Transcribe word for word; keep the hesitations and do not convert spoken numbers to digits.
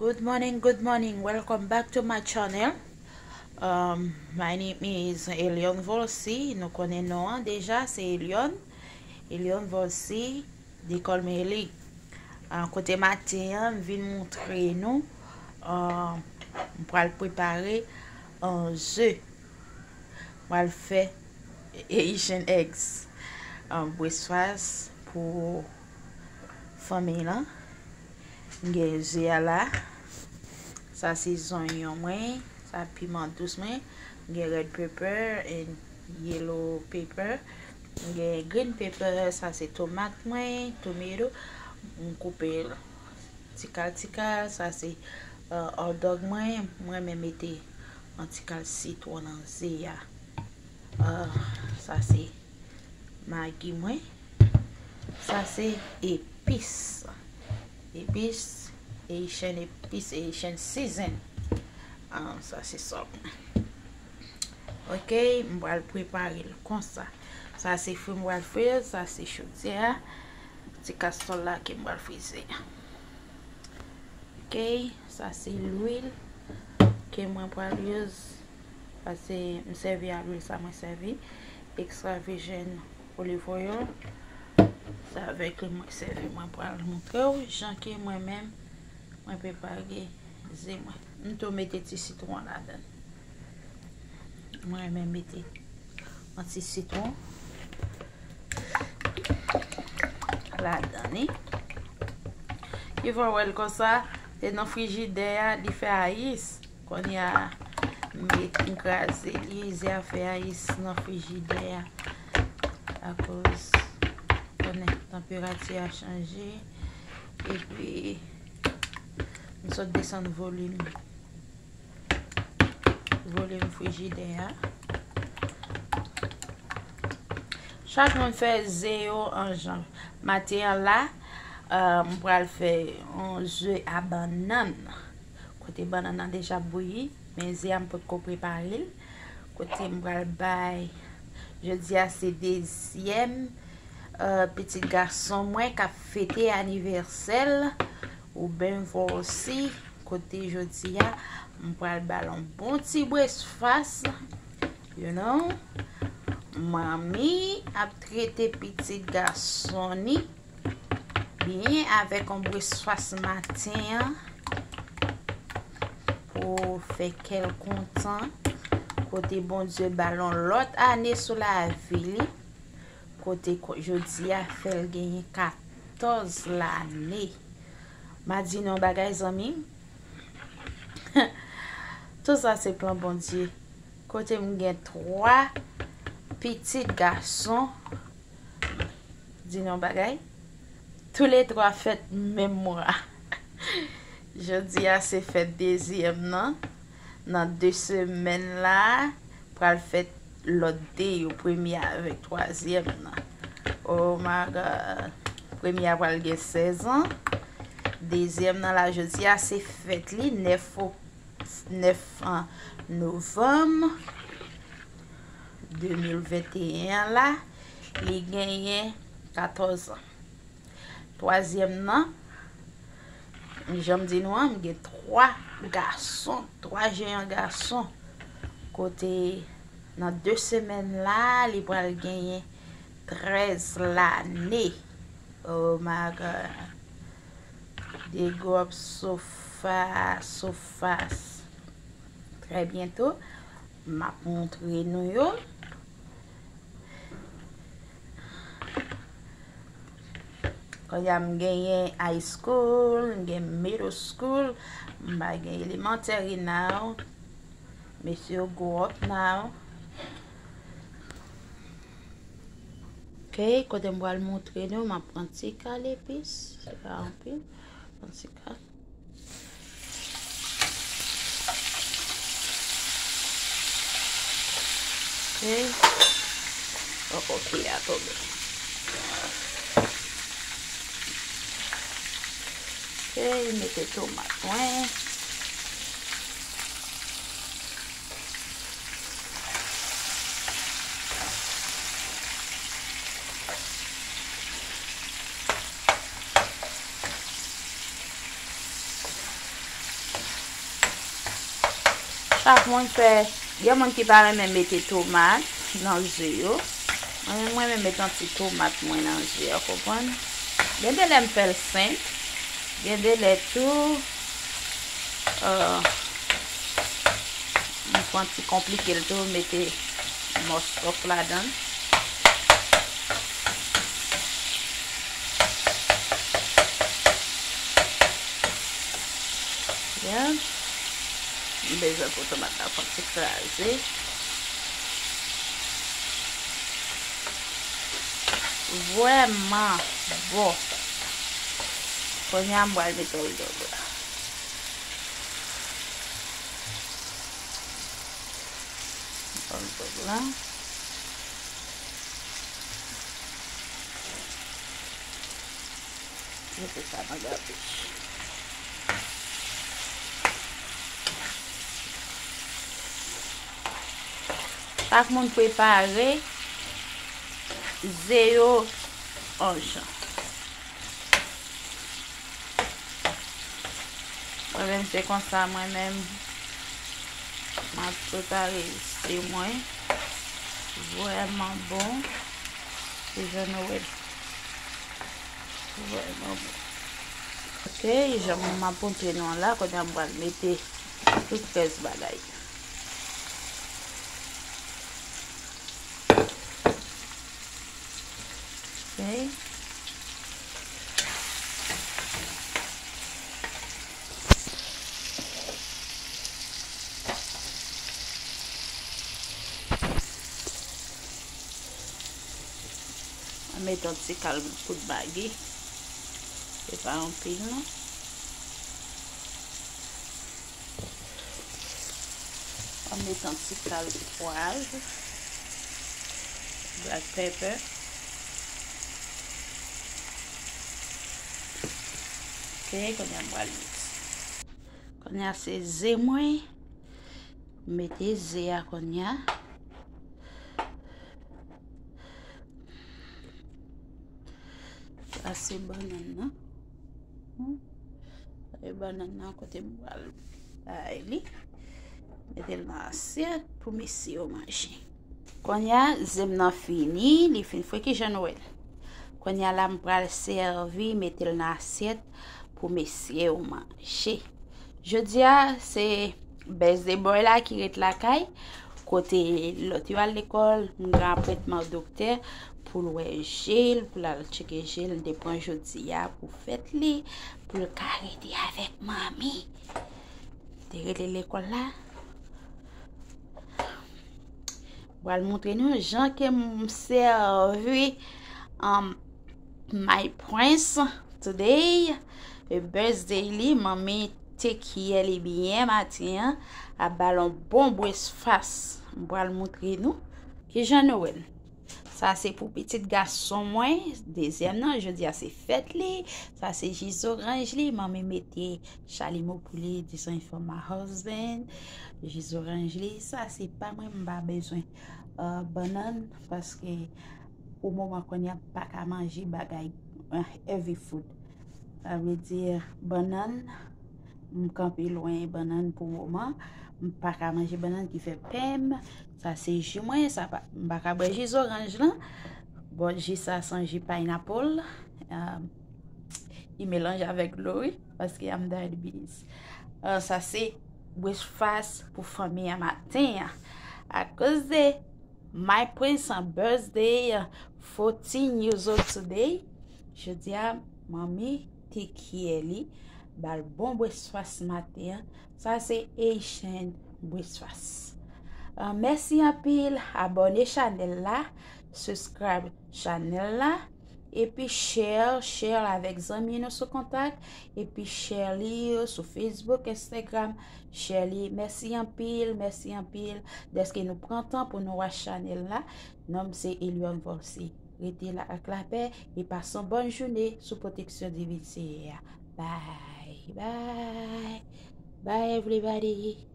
Good morning, good morning. Welcome back to my channel. Um, my name is Elion Volcy. Nou konnen non an deja, se Elion. Elion Volcy, they call me Eli. Ah, kote maten an, m vin montre nou. Ah, m pral prepare an ze. M pral fè Haitian eggs. Ah, breakfast pou fanmi lan. M gen ze a la. Sa se zonyon mwen. Sa piman dous mwen. M gen red pepper and yellow pepper. M gen green pepper. Sa se tomat mwen, tomato. M koupe l tikal tikal. Sa se, uh, hot dog mwen. Mwen menm mete yon tikal sitwon nan ze a. Uh, sa se Magi mwen. Sa se epis. Epis, Haitian epis, Haitian season. Ah, sa se sòk mwen. Ok, m pral prepare l konsa. Sa se fri m pral fri, sa se chodyè a. Ti kastòl la ke m pral frize. Ok, sa se lwil ke mwen pral use. Sa se, m sèvi a lwil sa mwen sèvi. Extra virgin olive oil. Se avèk li mwen sèvi. Mwen pral montre w jan ke mwen menm mwen prepare ze mwen. M tou mete ti sitwon ladan. Mwen renmen mete yon ti sitwon ladan li. Ki fè w wè l konsa, se nan frijidè a, li fè ayis. Kounye a, m met, m kraze li, ze a fè ayis nan frijidè a. Akoz, konnen, tanperati a chanje. Epi, m sot desann volim. Volim frijidè a. Chak moun fè ze yo an jan. Maten an la, euh, m pral fè yon ze a bannann. Kote bannann nan deja bouyi, men ze a m potko prepare l. Kote m pral bay, jodi a se dezyèm, euh, pitit gason mwen k ap fete anivèsè l, Ruben Volcy. Kote jodi a, m pral ba l yon bon ti breakfast, you know. Manmi ap trete pitit gason ni byen avèk yon breakfast maten an pou fè kè l kontan. Kote Bondye ba l yon lòt ane sou lavi li. Kote ko-, jodi a fè l genyen katòz lane. M a di nou yon bagay, zanmi. Tout sa se plan Bondye. Kote m gen twa pitit gason. Di nou yon bagay. Tou le twa fèt menm mwa. Jodi a se fèt dezyèm nan. Nan de semèn la, pral fèt lòt de yo, premye avèk twazyèm nan. Oh my God. Premye a pral gen sèz an. Dezyèm nan la, jodi a se fèt li, nèf o-, nèf an novanm de mil venteyen an la, li genyen katòz an. Twazyèm nan, jan m di nou an, m gen twa gason, twa jeyan gason. Kote nan de semèn la, li pral genyen trèz lane. Oh my God. They grow up so fast, so fast. Trè byento, m ap montre nou yo. Kounye a m genyen high school, m gen middle school, m pa gen elementary now. Mesye yo grow up now. Ok, kote m pral montre nou, m ap pran ti kal epis, se pa anpil, pran ti kal. Ok. Oh, ok, a tonbe. Ok, mete tomat mwen. Chak moun fè, gen moun ki pa renmen mete tomat nan ze yo. Mwen menm, mwen renmen mete yon ti tomat mwen nan ze a, konprann? Gen de lè m fè l senp, gen de lè tou, euh, m pran ti konplike l tou, mete mòs òk ladan l. Yeah. M bezwen pou tomat la fè ti kraze. Vrèman bon. Kounye a m pral mete hot dog la. Hot dog la. Mete sa nan gabich. Chak moun prepare ze yo yon jan. Mwen menm se konsa, mwen menm, m ap prepare ze mwen. Vrèman bon. Se jan nou wè l. Vrèman bon. Ok, jan m ap montre nou an la, kounye a m pral mete tout rès bagay. Ok. Mwen met yon ti kal poud magi. Se pa anpil non. Mwen met yon ti kal pwav, black pepper. Ok, kounye a m pral mikse. Kounye a se ze mwen. Mete ze a kounye a. Sa se bannann nan. Hmm. E bannann nan kote m pral bay li. Mete l nan asyèt pou mesye yo manje. Kounye a, ze m nan fini, li fin fre, kijan nou wè l? Kounye a la, m pral sèvi, mete l nan asyèt pou mesye yo manje. Jodi a, se birthday boy la ki ret lakay, kote lòt yo al lekòl, m gen apwentman doktè pou l wè je l, pou l al tcheke je l, m te pran jodi a pou fèt li, pou l ka rete avèk manmi. Te rete lekòl la. Pral montre nou jan ke m sèvi, um, my prince today. E birthday li, manmi take care li byen maten an. Ap ba l yon bon bwès fas. M pral montre nou. Kijan nou wè l? Sa se pou pitit gason mwen, dezyèm nan, jodi a se fèt li. Sa se ji zoranj li, manmi mete chalimo pou li, this one for my husband. Ji zoranj li, sa se pa mwen, m pa bezwen, euh, bannann, paske pou moman kounye a m pa ka manje bagay, euh, heavy food. Sa vle di, bannann, m kanpe lwen bannann pou moman. M pa ka manje bannann ki fè pen m. Sa se ji mwen, sa pa, m pa ka bwè ji zoranj lan. Bon, ji sa se yon ji pineapple. Um, li melanje avèk dlo, wi, paske I'm diabetes. Uh, sa se bwès fas pou fanmi an maten an. Akoz de my prince an birthday, fourteen years old today. Jodi a, manmi take care li, ba l bon bwès fas maten an. Sa se Haitian bwès fas. Uh, mèsi anpil, abòne chanèl la, subscribe chanèl la, epi share, share avèk zanmi nou sou kontak, epi share li sou Facebook, Instagram, share li. Mèsi anpil, mèsi anpil dèske nou pran tan pou nou wach chanèl la. Non m se Elione Volcy. Rete la ak lapè e pase yon bòn jounen sou pwoteksyon divin Seyè a. Bye, bye. Bye, everybody.